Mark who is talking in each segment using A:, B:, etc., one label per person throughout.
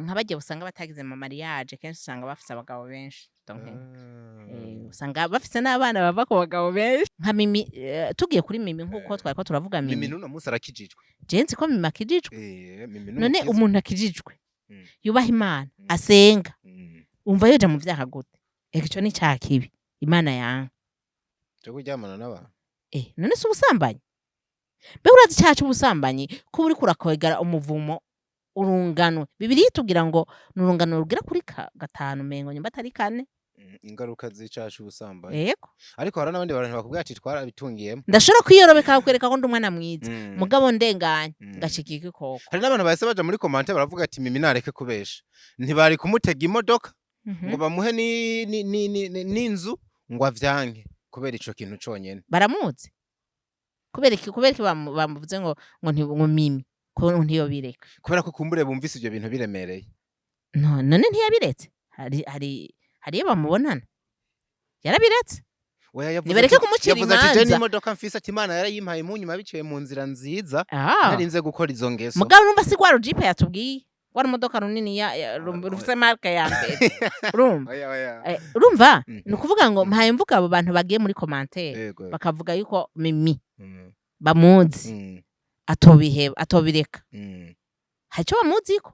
A: Nka barya usanga batagize ama mariage, kenshi usanga bafise abagabo benshi. Donc usanga bafise n'abana bava ku bagabo benshi nka Mimi. Tugiye kuri Mimi, nk'uko twariko turavuga
B: Mimi
A: Mimi.
B: N'uno munsi arakijijwe.
A: Je nzi ko Mimi akijijwe.
B: Mimi
A: None
B: n'umukiza.
A: umuntu akijijwe, yubaha Imana, asenga, umva yoja mu vyaha gute? Eka, ico ni icaha kibi Imana yanka.
B: Cyo kuryamana n'abantu.
A: None si ubusambanyi? Mbega urazi icaha c'ubusambanyi, ko uriko urakwegera umuvumo urunganwe? Bibiliya itubwira ngo ni urungano rugera kuri gatanu, mengo nyumba atari kane.
B: Ingaruka z'icaha c'ubusambanyi.
A: Yego.
B: Ariko hari n'abandi bantu bakubwira ati twarabitungiyemo.
A: Ndashobora kwiyorobeka kakwereka ko ndi umwana mwiza, mugabo ndenganye ngashika igikoko.
B: Hari n'abantu bahise baja muri commentaire baravuga ati Mimi nareke kubesha, ntibari kumutega imodoka ngo bamuhe n'inzu ngo avyanke kubera ico kintu conyene.
A: Baramuzi. Kubera iki bamuvuze ngo Mimi ko ntiyobireka?
B: Kubera ko kumbure bumvise ivyo bintu biremereye.
A: No, none ntiyabiretse? Hari hariyo bamubonana, yarabiretse.
B: Oya, yavuze
A: Nibareke kumucira
B: yavuze ati je
A: imanza.
B: n'imodoka mfise, ati Imana yarayimpaye mu nyuma biciye mu nzira nziza, narinze gukora izo ngeso.
A: Mugabo urumva si rwa rujipe yatubwiye, rwa rumodoka runini rufise marque ya mbere, urumva?
B: Oya, oya.
A: Urumva, ni ukuvuga ngo mpaye mvuga abo bantu bagiye muri commentaire bakavuga yuko Mimi bamuzi atobiheba, atobireka. Hari icyo bamuziko.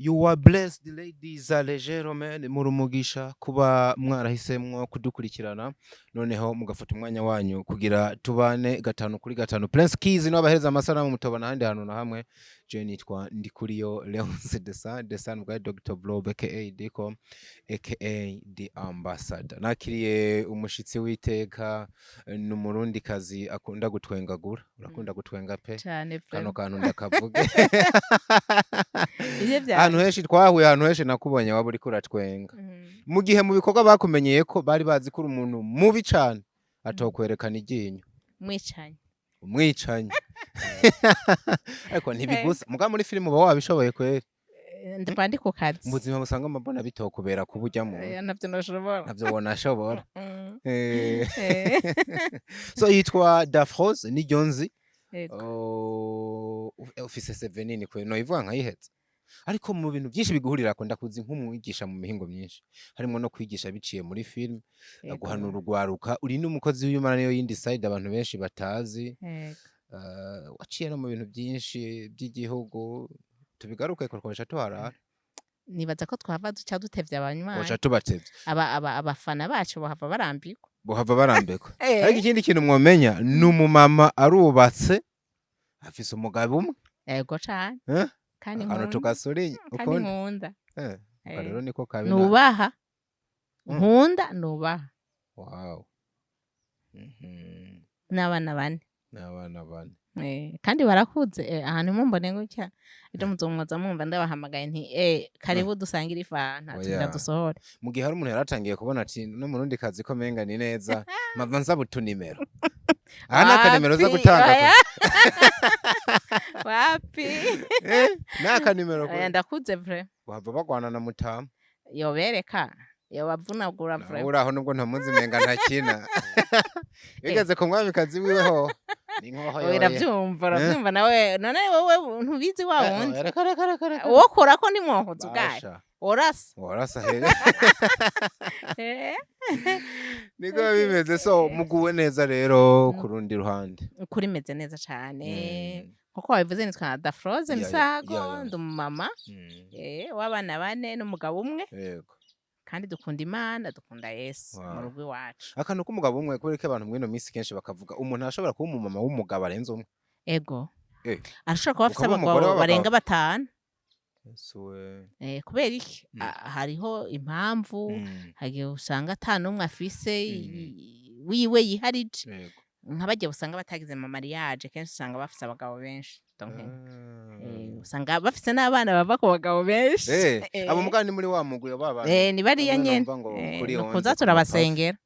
B: You are blessed, ladies and gentlemen. Muri umugisha kuba mwarahisemwo kudukurikirana, noneho mugafata umwanya wanyu kugira tubane gatanu kuri gatanu. Prince Keys niwe abahereza amasanamu mutobona ahandi hantu na hamwe. Je nitwa Ndikuriyo Leonce Desan Desan bwa Dr. Blob aka Diko aka The Ambassador. Nakiriye umushitsi w'iteka, ni umurundikazi akunda gutwengagura. Urakunda gutwenga pe.
A: Cyane.
B: Kano kantu ndakavuge.
A: Ivyo vya
B: Ahantu henshi twahuye, ahantu henshi nakubonye waba uriko uratwenga, mu gihe mu bikorwa bakumenyeye ko bari bazi ko uri umuntu mubi cane atokwerekana iryinyo.
A: Mwicanye.
B: Umwicanyi, ariko ntibigusa mugabo muri filime uba wabishoboye kweri.
A: Ndaba ndi ku kazi.
B: Mu buzima busanga amabona bitokubera kuba ujya mu
A: Navyo nashobora.
B: Navyo wonashobora. So yitwa Dafrose niryo nzi.
A: Yego.
B: Oh, ufise CV nini kwe, noyivuga nkayiheza, ariko mu bintu byinshi biguhurirako ndakuzi nk'umwigisha mu mihingo myinshi, harimo no kwigisha biciye muri film, guhanura urwaruka, uri n'umukozi w'Imana, niyo yindi side abantu benshi batazi.
A: Yego.
B: Waciye no mu bintu byinshi by'igihugu, tubigaruke ko tuharara.
A: Nibaza ko twahava duca dutevya abanywanyi.
B: Twoca tubatevye.
A: Aba abafana bacu bahava barambirwa.
B: Bohava barambikwa. Ariko ikindi kintu mwomenya ni umumama arubatse, afise umugabo umwe.
A: Yego cane.
B: Eh?
A: Kandi
B: Akantu
A: nkunda.
B: tugasuriye
A: Kandi
B: ukunda.
A: nkunda.
B: Rero niko kabi
A: Nubaha. Nkunda, nubaha.
B: Wow.
A: N'abana bane.
B: N'abana bane.
A: Kandi barakuze. Ahantu mumbone gutya ejo muzomwoza mwumva ndabahamagaye nti karibu dusangire ifanta.
B: Oya.
A: Tugira dusohore.
B: Mu gihe hari umuntu yaratangiye kubona ati no murundi kazi ko menga ni neza, mpava nsaba utunimero aha, ni akanimero uza
A: Wapi,
B: gutanga.
A: oya. Wapi.
B: Ni akanimero.
A: Oya, ndakuze vrai.
B: Wahava bagwana na mutamu.
A: Yobereka, yobavunagura
B: Nawe
A: vrai.
B: uraho nubwo ntamuzi menga ntakina bigeze ku mwamikazi wiwe ho ni nkoho.
A: Oya,
B: Yoye.
A: uravyumva, uravyumva nawe. None wowe ntubizi wa wundi?
B: Reka, reka, reka, reka.
A: Wokorako nimwohoza ubwayo.
B: Basha.
A: Urasa.
B: Warasa here. Niko biba bimeze. So muguwe neza rero ku rundi ruhande?
A: Ukuri meze neza cane. Nkuko wabivuze, nitwa Dafroze Misago. Ndi umumama w'abana bane n'umugabo umwe. Kandi dukunda Imana, dukunda Yesu mu rugo iwacu.
B: Akantu k'umugabo umwe, kubera ko abantu mw'ino minsi kenshi bakavuga umuntu arashobora kuba umumama w'umugabo arenze umwe.
A: Ego. Arashobora kuba afise
B: Ukaba umugore
A: abagabo
B: w'abagabo.
A: barenga batanu.
B: Yesu we.
A: Kubera iki? Hariho impamvu. Hagiye usanga ata n'umwe afise wiwe yiharije. Nka barya usanga batagize ama mariage, kenshi usanga bafise abagabo benshi. Donc usanga bafise n'abana bava ku bagabo benshi.
B: Abo mugabo ni muri wa mugwi wa bantu
A: Ni bariya
B: bamwe
A: nyene.
B: numva ngo kuri
A: Nukuza
B: onze ku
A: turabasengera,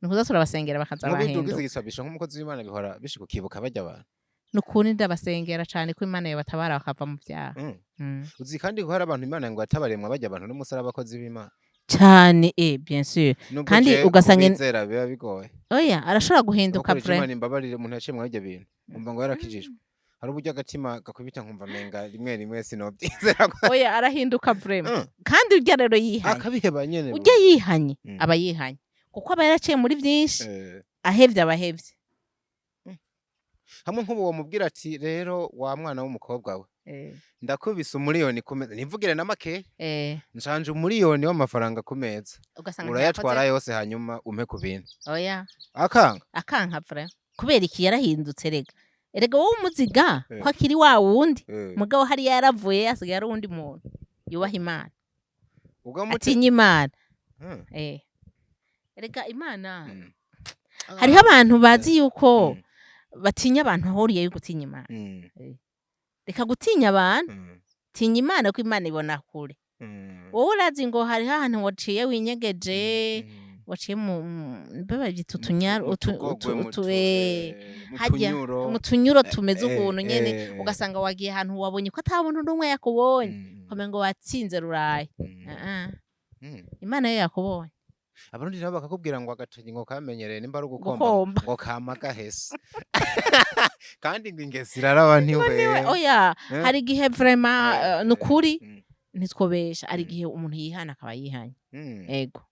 A: nukuza turabasengera bakaza
B: Nk'ubu ugize
A: bahinduka.
B: igisabisho nk'umukozi w'Imana, bihora bishika ukibuka barya abantu?
A: Nukuri ndabasengera cane ko Imana yobatabara bakava mu vyaha.
B: Uzi kandi ko hari abantu Imana ngo yatabaremwa barya abantu n'umusara abakozi b'Imana.
A: Cane, bien sûr.
B: Nubwo
A: Kandi
B: je
A: ugasanga
B: kubizera biba bigoye.
A: Oya, arashobora guhinduka
B: Abakoresha
A: vrai.
B: Imana imbabarire, umuntu yaciye muri ibyo bintu umva ngo yarakijijwe. Hari uburyo agatima gakubita nkumva menga rimwe rimwe sinovyizera ko
A: Oya, arahinduka vraiment. Kandi urya rero yihanye,
B: akabiheba nyene.
A: Urya yihanye, aba yihanye kuko aba yaraciye muri vyinshi. Ahevye aba ahevye.
B: Hamwe nk'ubu wamubwira ati: "Rero wa mwana w'umukobwa we, ndakubise 1 miliyoni ku meza, ntivugire na makeya, nshanje 1 miliyoni w'amafaranga ku meza,
A: ugasanga
B: urayatwara
A: ntiyakoze.
B: yose, hanyuma umpe ku bintu."
A: Oya.
B: Akanga.
A: Akanka vraiment. Kubera iki? Yarahindutse. Rega erega wowe umuziga ko akiri wa wundi, mugabo hariya yaravuye, asigaye ari uwundi muntu yubaha Imana, atinya Imana. Erega Imana, hariho abantu bazi yuko batinya abantu ahuriye yo gutinya Imana. Reka gutinya abantu, tinya Imana, ko Imana ibona kure. Wowe urazi ngo hariho ahantu waciye winyegeje, waciye mu mbe babyita utunyaru,
B: Utugogwe, mu
A: hajya
B: tunyuro.
A: Mu tunyuro tumeze ukuntu nyene, ugasanga wagiye ahantu wabonye ko ata muntu n'umwe yakubonye, ukamenya ngo watsinze ruraye. Ah, ah. Imana yo yakubonye.
B: Abarundi nabo bakakubwira ngo agatoki ngo kamenyereye nimba ari ugukomba,
A: Gukomba.
B: ngo kama gahese, kandi ngo ingesi iraraba ntiwera.
A: Oya.
B: Eh?
A: Hari igihe vraiment, ni ukuri, ntitwobesha, hari igihe umuntu yihana akaba yihanye. Ego.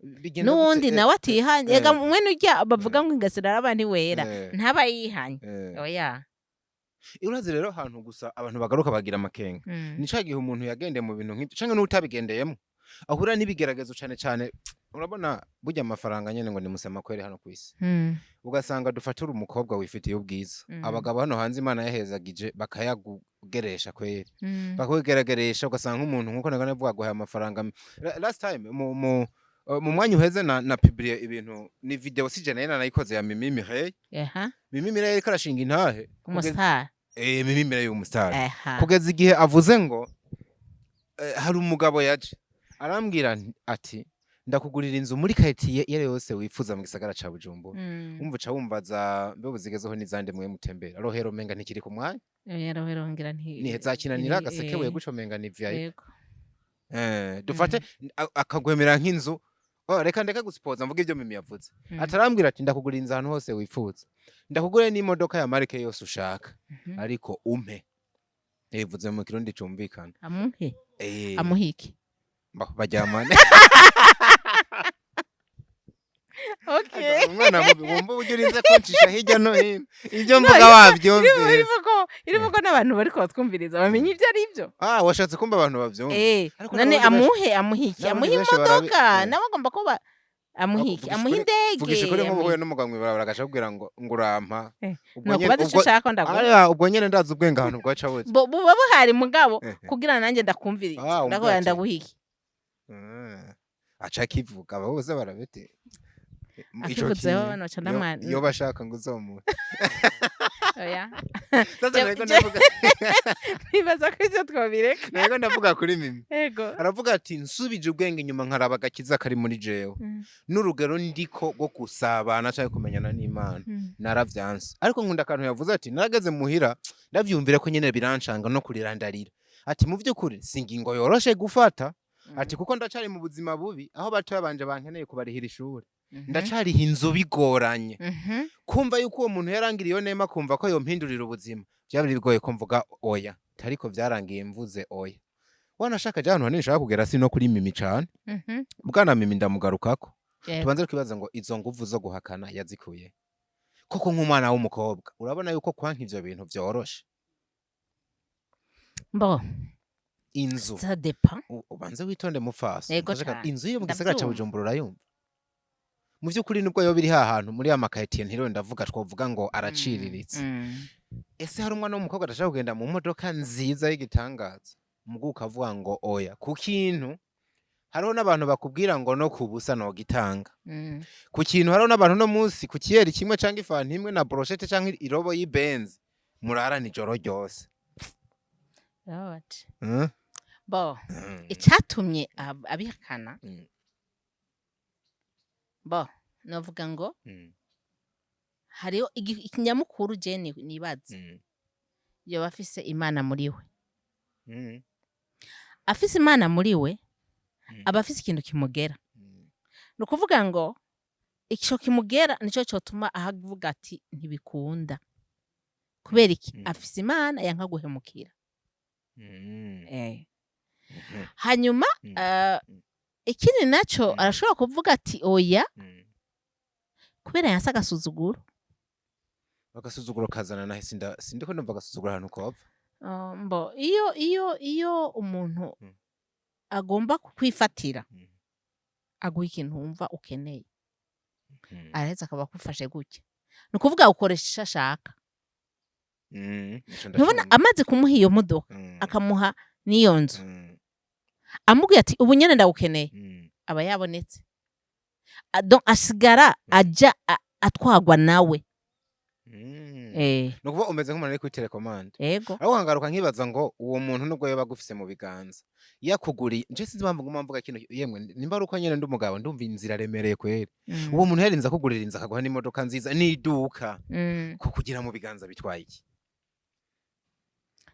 B: Bigenda
A: N'uwundi
B: gute?
A: nawe atihanye. Ega mwene urya bavuga ngo ingasi iraraba ntiwera, ntaba yihanye. Oya.
B: Urazi rero ahantu gusa abantu bagaruka bagira amakenga, ni ca gihe umuntu yagendeye mu bintu nk'ibyo canke n'utabigendeyemo ahura n'ibigeragezo cane cane. Urabona burya amafaranga nyene ngo ni musemakweri hano kw'isi. Ugasanga dufatura umukobwa wifitiye ubwiza, abagabo hano hanze Imana yahezagije bakayagugeresha kweri, bakakugerageresha, ugasanga nk'umuntu nkuko nagana navuga guhaye amafaranga. Last time mu mwanya uheze na publier ibintu, ni video sije nayo nayikoze ya Mimi Mireille. Mimi Mireille ariko arashinga intahe
A: Umustar.
B: Mimi Mireille umustar. Kugeza igihe avuze ngo hari umugabo yaje arambwira ati: "Ndakugurira inzu muri quartier iyo ari yo yose wifuza mu gisagara ca Bujumbura." Wumva uca wumva za mbe buzigezeho n'izande mwe mutembera Rohero, menga ntikiri ku mwanya.
A: Oya, Rohero ngira nti
B: Nihe zakinanira gasekebuye guco, menga ni VIP. Dufate akagwemera nk'inzu. Oh, reka ndeke gusipoza mvuga ibyo Mimi yavuze. Atarambwira ati: "Ndakugurira inzu ahantu hose wifuza, ndakugurira n'imodoka ya marque yose ushaka, ariko umpe." Yabivuze mu Kirundi cumvikana.
A: Amuhe? Amuhe iki?
B: Baryamane. Umwana mubi, wumva uburyo urinze kuncisha hirya no hino ibyo mvuga wabyumvise.
A: Irimo ko n'abantu bariko batwumviriza bamenye ibyo ari byo.
B: Ah, washatse kumva abantu bavyumva. Ariko
A: None
B: n'abandi
A: amuhe, amuhe iki?
B: n'abandi
A: Amuhe
B: benshi
A: imodoka? Nawe agomba kuba amuhe iki? Amuhe indege?
B: Vugisha ukuri, nk'ubu uhuye n'umugabo mw'ibarabara agaca akubwira ngo urampa, ubwo nyene
A: Nokubaza ico ushaka ndaguha.
B: Aya, ubwo nyene ndazi ubwenge ahantu bwaca buja.
A: Buba buhari, mugabo kugira nanjye ndakumviriza.
B: Ah, umbwira
A: Ndaguha
B: ati
A: ndaguha iki?
B: Aca akivuga, abo bose barabete ico
A: Akivuzeho
B: kintu.
A: noca
B: Iyo bashaka ngo uzomuhe.
A: Oya.
B: Sasa nariko ndavuga
A: Nibaza ko ivyo twobireka.
B: Nariko ndavuga kuri Mimi.
A: Ego.
B: Aravuga ati: "Nsubije ubwenge inyuma nkaraba agakiza kari muri jewe n'urugero ndiko rwo gusabana canke kumenyana n'Imana, naravyanse." Ariko nkunda akantu yavuze ati: "Narageze muhira ndavyumvira ko nyene birancanga no kurira ndarira." Ati: "Mu vy'ukuri si ingingo yoroshe gufata." Ati: "Kuko ndacari mu buzima bubi aho batoya banje bankeneye kubarihira ishuri, ndacariha inzu bigoranye. Kumva yuko uwo muntu yarangiriye iyo nema, kumva ko yompindurira ubuzima, byari bigoye ko mvuga oya, ariko vyarangiye mvuze oya." Wanashaka je ahantu hanini nshaka kugera si no kuri Mimi cane. Bwana Mimi ndamugarukako. Tubanze twibaza ngo izo nguvu zo guhakana yazikuye koko? Nk'umwana w'umukobwa urabona yuko kwanka ivyo bintu vyoroshe?
A: Bo
B: Inzu
A: ça dépend.
B: Ubanze witonde mufaso.
A: Yego
B: Ndashaka
A: cane.
B: inzu yo mu gisagara ca
A: Ndavyumva.
B: Bujumbura, urayumva? Mu vy'ukuri nubwo yoba iri hahantu muri ya makayitiye, ntiriwe ndavuga, twovuga ngo araciriritse. Ese hari umwana w'umukobwa adashaka kugenda mu modoka nziza y'igitangaza? Mugu ukavuga ngo oya ku kintu, hariho n'abantu bakubwira ngo no ku busa nogitanga. Ku kintu, hariho n'abantu no munsi ku kiyeri kimwe canke ifanta imwe na brochette canke irobo y'ibenzi murarana ijoro ryose.
A: Birababaje. Bo icatumye abihakana, bo novuga ngo hariho ikinyamukuru je nibaza yoba afise Imana muri we. Afise Imana muri we, aba afise ikintu kimugera. Ni ukuvuga ngo ico kimugera nico cotuma ahavuga ati: "Ntibikunda." Kubera iki? Afise Imana yanka guhemukira. Hanyuma ikindi naco, arashobora kuvuga ati oya, kubera yanse agasuzuguro.
B: Agasuzuguro kazana nahe? Sindiko ndumva agasuzuguro ahantu kova.
A: Mbo iyo umuntu agomba kukwifatira, aguha ikintu wumva ukeneye, araheza akaba akufashe gutya, ni ukuvuga ukoresha ico ashaka.
B: Ico
A: Ntubona?
B: ndacumva.
A: Amaze kumuha iyo modoka, akamuha n'iyo nzu, amubwiye ati ubu nyene ndagukeneye, aba yabonetse. Donc asigara aja atwagwa nawe.
B: Ni ukuvuga umeze nk'umuntu ari kuri télécommande.
A: Ego.
B: Ariko nkagaruka nkibaza ngo uwo muntu nubwo yoba agufise mu biganza yakuguriye, nje sinzi impamvu nguma mvuga kino, yemwe nimba ari uko nyene ndi umugabo, ndumva inzira aremereye kweri. Uwo muntu yarinze akugurira inzu, akaguha n'imodoka nziza n'iduka, ko kugira mu biganza bitwaye iki?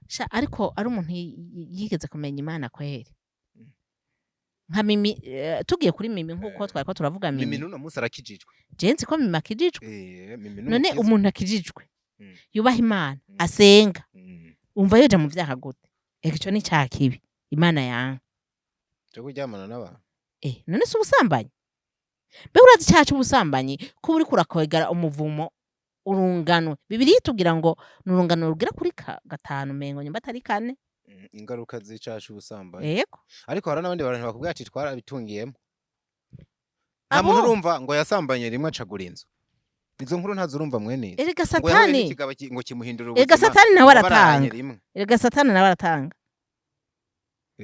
A: Sha, ariko ari umuntu yigeze kumenya Imana kweri, nka Mimi, tugiye kuri Mimi nk'uko twariko turavuga.
B: Mimi
A: Mimi
B: n'uno munsi arakijijwe.
A: Je nzi ko Mimi akijijwe.
B: Mimi
A: None
B: n'umukiza.
A: umuntu akijijwe, yubaha Imana, asenga, umva yoja mu vyaha gute? Eka, ico ni icaha kibi Imana yanka.
B: Cyo kuryamana n'abantu.
A: None si ubusambanyi? Mbega urazi icaha c'ubusambanyi, kuba uriko urakwegera umuvumo urungano? Bibiliya itubwira ngo ni urungano rugera kuri gatanu, mengo nyumba atari kane.
B: Ingaruka z'icaha c'ubusambanyi.
A: Yego.
B: Ariko hari n'abandi bantu bakubwira ati twarabitungiyemo, nta
A: Abo
B: muntu urumva ngo yasambanye rimwe acagura inzu. Izo nkuru ntazo urumva mwene izo?
A: Erega
B: Ngo yahuye
A: Satani
B: n'ikigabo ngo kimuhindura
A: Erega
B: ubuzima,
A: Satani nawe
B: ngo bararanye
A: aratanga.
B: rimwe.
A: Erega Satani nawe aratanga.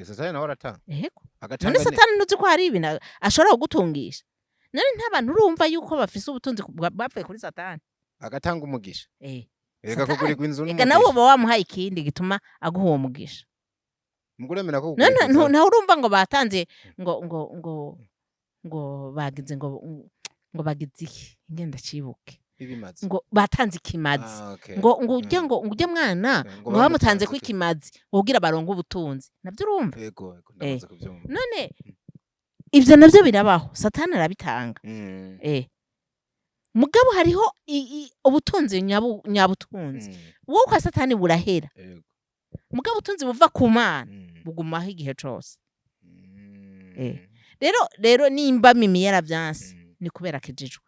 B: Satani nawe aratanga.
A: Yego.
B: Agatanga.
A: None Satani ntuzi ko hari ibintu ashobora kugutungisha? None nta bantu urumva yuko bafise ubutunzi bapfuye kuri Satani?
B: Agatanga umugisha. Erega
A: Satani.
B: kugurirwa inzu
A: Ega nawe
B: n'umugisha.
A: uba wamuhaye ikindi gituma aguha uwo mugisha.
B: Muguremera ko
A: None
B: kugurirwa inzu.
A: ntawe urumva ngo batanze ngo bagize ngo bagize iki? Ngenda cibuke.
B: Ibimazi.
A: Ngo batanze ikimazi.
B: Ah, okay.
A: Ngo ujye ngo ujye mwana
B: Ngo
A: ngo bamutanze ko
B: bamutanze
A: ikimazi ngo kugira baronke ubutunzi. Navyo urumva?
B: Yego, ndamaze kubyumva.
A: None ivyo navyo birabaho, Satani arabitanga. Mugabo hariho ubutunzi nyabutunzi. Wowe kwa Satani burahera. Mugabo ubutunzi buva ku Mana bugumaho igihe cose. Rero nimba Mimi yaravyanse, ni kubera akijijwe,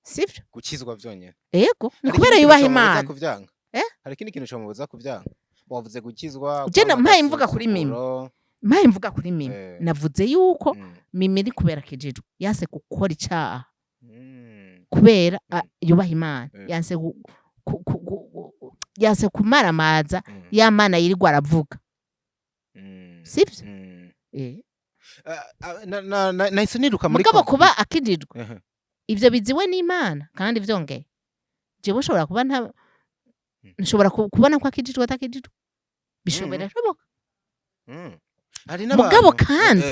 A: sivyo?
B: Gukizwa vyonyene?
A: Ego, ni
B: Hari
A: kubera
B: ikindi
A: yubaha
B: kintu comubuza
A: Imana.
B: kuvyanga?
A: Eh?
B: Hari ikindi kintu comubuza kuvyanga? Wavuze gukizwa,
A: Je
B: kwanga
A: mpaye mvuga kuri Mimi.
B: agasuzuguro.
A: Mpaye mvuga kuri Mimi. Navuze yuko Mimi ni kubera akijijwe yanse gukora icaha, kubera yubaha Imana. Yanse yanse kumaramaza ya Mana yirirwa aravuga. Sivyo?
B: Ah, ah, nahise niruka muri
A: Mugabo kuba akijijwe, ivyo biziwe n'Imana. Kandi vyongeye jewe ushobora kuba nta nshobora kubona ko akijijwe, atakijijwe, bishobora birashoboka.
B: Hari
A: Mugabo
B: n'abantu
A: kandi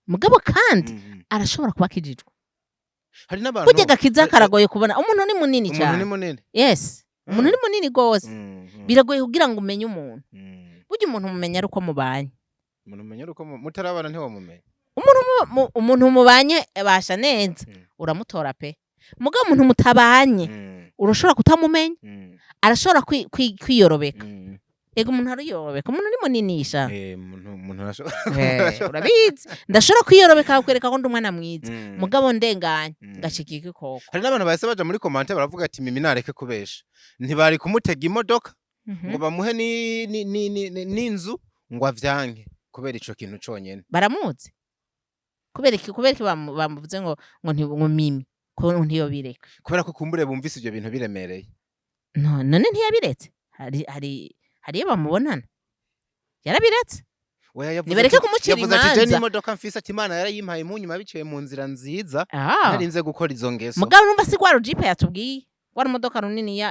A: mugabo kandi arashobora kuba akijijwe.
B: Hari n'abantu
A: Burya agakiza karagoye kubona. Umuntu ni munini
B: Umuntu ni
A: cyane.
B: munini.
A: Yes, umuntu ni munini gose. Biragoye kugira ngo umenye umuntu. Burya umuntu umumenya ari uko mubanye.
B: Umuntu umenya ari uko mutarabana ntiwamumenya.
A: Umuntu umuntu mubanye basha neza, uramutora pe. Mugabo umuntu mutabanye, urashobora kutamumenya. Arashobora kwiyorobeka. Ego, umuntu ariyorobeka, umuntu ni muninisha.
B: Umuntu arashobora
A: Urabizi, ndashobora kwiyorobeka akwereka ko ndi umwana mwiza, mugabo ndenganye ngashika igikoko.
B: Hari n'abantu bahise baja muri commentaire baravuga ati Mimi nareke kubesha, ntibari kumutega imodoka ngo bamuhe n'inzu ngo avyanke kubera ico kintu conyene.
A: Baramuzi. Kubera iki bamuvuze ngo Mimi ko ntiyobireka?
B: Kubera ko kumbure bumvise ivyo bintu biremereye.
A: No, none ntiyabiretse? Hari hariyo bamubonana yarabiretse.
B: Oya, yavuze
A: Nibareke kumucira
B: yavuze ati je
A: imanza.
B: n'imodoka mfise, ati Imana yarayimpaye mu nyuma biciye mu nzira nziza, narinze gukora izo ngeso.
A: Mugabo numva si rwa rujipe yatubwiye, rwa rumodoka runini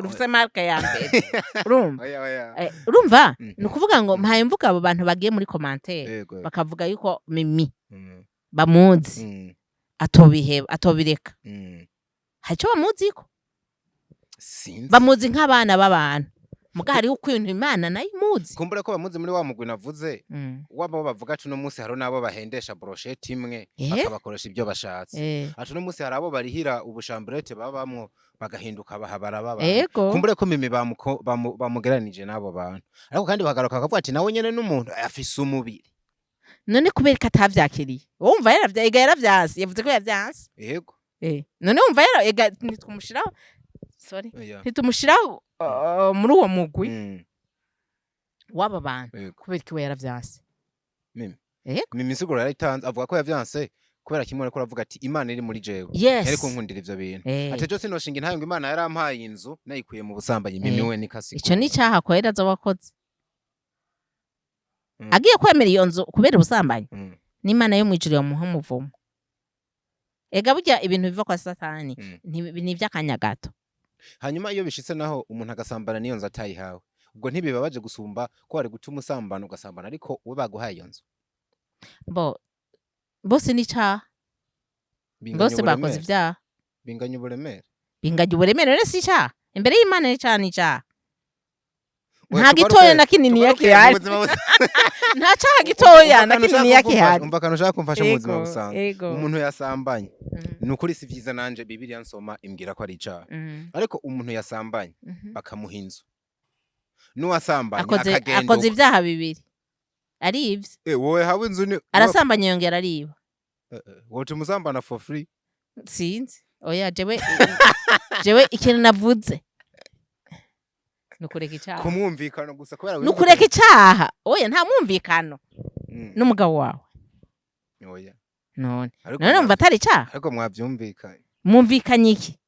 A: rufise marque ya mbere, urumva?
B: Oya, oya.
A: Urumva, ni ukuvuga ngo mpaye mvuga abo bantu bagiye muri commentaire bakavuga yuko Mimi bamuzi atobiheba, atobireka. Hari icyo bamuziko?
B: Sinzi.
A: Bamuzi nk'abana b'abantu. Muga hariho ukuntu Imana nayo imuzi.
B: Kumbura ko bamuzi muri wa mugwi navuze, wabo bavuga ati uno munsi hari n'abo bahendesha brochette imwe, bakabakoresha ibyo bashatse. Ati uno munsi hari abo barihira ubuchambrette babamwo, bagahinduka bahabara babana. Kumbure ko Mimi bamugeranije n'abo bantu, ariko kandi bagaruka bakavuga ati nawe nyene n'umuntu afise umubiri.
A: None kubera ko atavyakiriye, wumva yaravya, ega yaravyanse, yavuze ko yavyanse.
B: Yego.
A: None wumva yara, ega ntitumushiraho, sorry, ntitumushiraho muri uwo mugwi w'aba bantu, kubera ko we yaravyanse.
B: Mimi.
A: Yego.
B: Mimi insiguro yarayitanze, avuga ko yavyanse kubera kimwe, ariko aravuga ati Imana iri muri jewe, yari kunkundira ivyo bintu. Ati ejo sinoshinga intahe ngo Imana yarampaye inzu nayikuye mu busambanyi. Mimi we nikasi.
A: Ico ni icaha kwera azoba akoze. Agiye kwemera iyo nzu kubera ubusambanyi, n'Imana yo mw'ijuru yomuha umuvumo. Ega burya ibintu biva kwa Satani ni ivy'akanya gato.
B: Hanyuma iyo bishitse naho umuntu agasambana n'iyo nzu atayihawe, ubwo ntibibabaje gusumba ko wari gutuma usambana ugasambana ariko we baguhaye iyo nzu?
A: Bo bose ni icaha.
B: Binganya
A: Bose bakoze
B: uburemere.
A: ivyaha.
B: Binganya uburemere.
A: Binganya uburemere. Rero si icaha imbere y'Imana, ni icaha, ni icaha.
B: Oya,
A: Nta gitoya na kininiya
B: tugaruke mu
A: gihari.
B: buzima
A: Nta caha gitoya
B: Umva
A: na
B: akantu ushaka
A: kininiya
B: kumfasha-
A: gihari.
B: Umva akantu ushaka kumfasha mu buzima
A: Ego,
B: busanzwe.
A: ego.
B: Umuntu yasambanye, ni ukuri si vyiza, nanje Bibiliya nsoma imbwira ko ari icaha, ariko umuntu yasambanye bakamuha inzu, n'uwasambanye
A: Akoze
B: akagenda
A: akoze
B: uko.
A: ivyaha bibiri ari ivyo.
B: Wowe hawe inzu ni
A: Arasambanye yongera ariba.
B: Woca umusambana for free.
A: Sinzi, oya, jewe ikintu navuze ni ukureka icaha.
B: Kumwumvikano gusa kubera
A: Ni ukureka icaha. Oya, nta mwumvikano n'umugabo wawe.
B: Oya.
A: None
B: Ariko
A: none numva atari icaha.
B: Ariko mwavyumvikanye.
A: Mwumvikanye iki?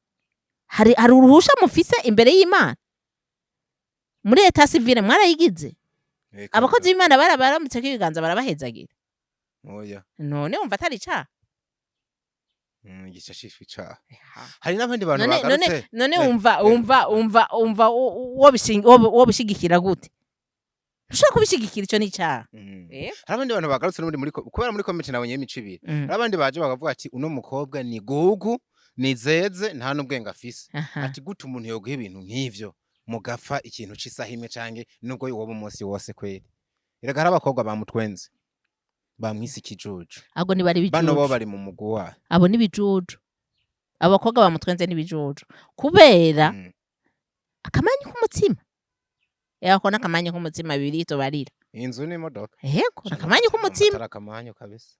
A: Hari uruhusha mufise imbere y'Imana muri état civil mwarayigize? Abakozi b'Imana barabaramutse ibiganza, barabahezagira.
B: Oya.
A: None wumva atari icaha?
B: Igice cishwe icaha, hari n'abandi bantu
A: None
B: bagarutse.
A: None wumva wumva wo bishigikira gute? Ntushobora kubishigikira, ico ni icaha.
B: Hari abandi bantu bagarutse n'ubundi muri kubera muri comment nabonye imico ibiri. Hari abandi baje bakavuga ati uno mukobwa ni gugu, ni zeze, nta n'ubwenge afise. Ati gute umuntu yoguha ibintu nk'ivyo mugapfa ikintu c'isaha imwe canke nubwo woba umunsi wose? Kweri erega hari abakobwa bamutwenze, bamwise ikijuju.
A: Ahubwo niba ari
B: Bano bo
A: ibijuju.
B: bari mu mugwi wayo.
A: Abo ni ibijuju, abakobwa bamutwenze n'ibijuju kubera akamanyu k'umutsima. Yako n'akamanyu k'umutsima bibiri tubarira.
B: Inzu n'imodoka.
A: Yego, n'akamanyu k'umutsima.
B: Atari akamanyu kabisa.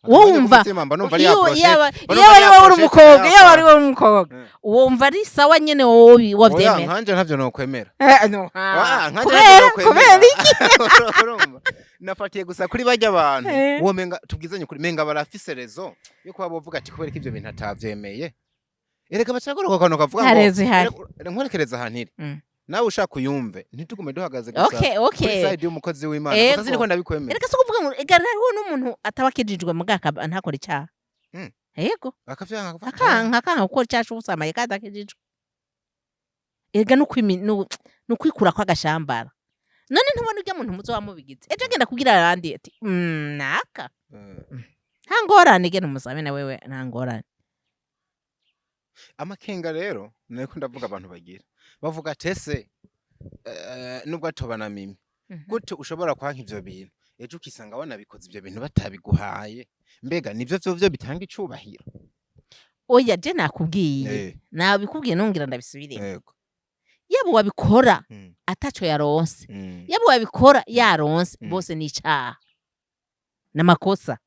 A: Wowe
B: Akamanyu
A: wumva
B: k'umutsima mba numva ari ya
A: iyo
B: brochette.
A: yaba
B: Mba
A: iyo
B: numva
A: ari
B: ari ya
A: wowe uri
B: brochette
A: umukobwa,
B: ya
A: iyo ari
B: fanta.
A: wowe umukobwa, wumva ari sawa nyene, wowe
B: Oya,
A: wavyemera?
B: nkanje ntavyo nokwemera.
A: No,
B: Wa, nkanje
A: kubera
B: ntavyo nokwemera.
A: Kubera iki?
B: Urumva? Nafatiye gusa kuri barya bantu. Uwo menga tubwizanye kuri menga barafise raison yo kuba bovuga ati kubera ko ivyo bintu atavyemeye. Erega bacagora ko kantu kavuga
A: Nta
B: ngo
A: raison ihari.
B: Nkwerekereza ahantu iri. Nawe ushaka uyumve, ntitugume duhagaze gusa kuri side y'umukozi w'Imana. Gusa siniko ndabikwemera.
A: Erega si ukuvuga ngo, ega hariho n'umuntu ataba akijijwe muga ntakora icaha. Yego.
B: Akavyanka akavuga ati,
A: Akanka gukora icaha c'ubusambanyi kandi akijijwe. Erega nukwikura kw'agashambara. None ntubona urya muntu muzo wamubigize ejo agenda kubwira abandi ati naka nta ngorane, genda umusabe na wewe, nta ngorane.
B: Amakenga rero niko ndavuga, abantu bagira bavuga ati ese nubwo atoba na Mimi, gute ushobora kwanka ivyo bintu, ejo ukisanga wanabikoze ivyo bintu batabiguhaye? Mbega nivyo vyo bitanga icubahiro?
A: Oya, je nakubwiye, nabikubwiye, nongera ndabisubiremo. Yaba wabikora ataco yaronse, yaba wabikora yaronse, bose ni icaha n'amakosa.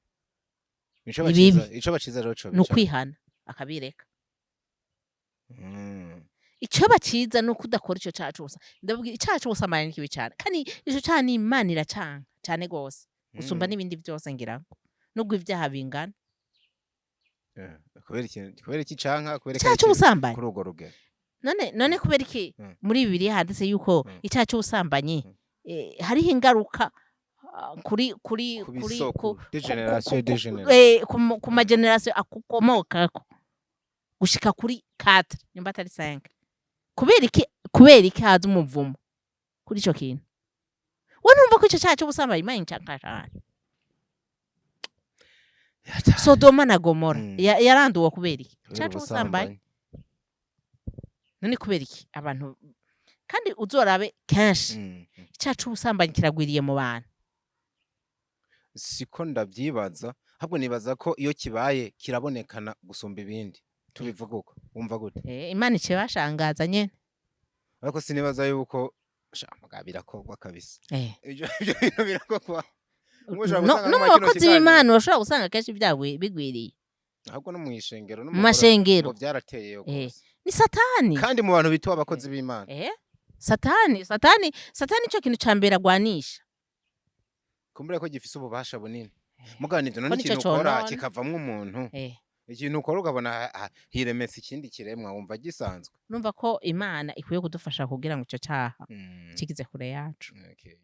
B: Ico
A: Ni bibi.
B: Ico baciza rero co
A: Ni ukwihana akabireka. Icoba ciza ni uko udakora ico caha c'ubusa. Ndababwira, icaha c'ubusambanyi ni kibi cane, kandi ico caha ni Imana iracanka cane gose gusumba n'ibindi vyose, ngira ngo nubwo ivyaha bingana.
B: Kubera iki canka, kubera
A: Icaha
B: ko ari kibi
A: c'ubusambanyi.
B: kuri urwo rugero?
A: None kubera iki muri Bibiliya handitse yuko icyaha c'ubusambanyi hariho ingaruka kuri
B: ku
A: kuri
B: bisoko
A: ku
B: de génération de génération?
A: Ku ma génération akukomokako gushika kuri 4, nimba atari 5. Kubera iki? Kubera iki haza umuvumo kuri ico kintu? We numva ko ico caha c'ubusambanyi Imana incanka cane. Sodoma na Gomora yaranduwe kubera iki?
B: Kubera
A: Icaha c'ubusambanyi.
B: ubusambanyi.
A: None kubera iki abantu Kandi uzorabe kenshi icaha c'ubusambanyi kiragwiriye mu bantu.
B: Siko ndavyibaza, ahubwo nibaza ko iyo kibaye kirabonekana gusumba ibindi. Tubivuga uko wumva gute?
A: Imana icibashangaza nyene.
B: Ariko sinibaza yuko sha muga birakorwa kabisa. Ivyo bintu birakorwa. Ushobora
A: No
B: gusanga
A: no
B: nko
A: mu
B: muri kino
A: bakozi
B: kiganiro-
A: b'Imana urashobora gusanga kenshi bigwiriye.
B: Ahubwo no mw'ishengero no
A: Mu mashengero.
B: ngo vyarateyeyo gose.
A: Ni Satani.
B: Kandi mu bantu bitwa abakozi b'Imana.
A: Satani, Satani, Satani, ico kintu ca mbere agwanisha.
B: Kumbure ko gifise ububasha bunini. Mugabo nivyo
A: Ko
B: none
A: nico
B: ikintu ukora
A: conona.
B: kikavamwo umuntu, ikintu ukora ukabona hiremetse ikindi kiremwa, wumva gisanzwe.
A: Urumva ko Imana ikwiye kudufasha kugira ngo ico caha kigize kure yacu.
B: Okay.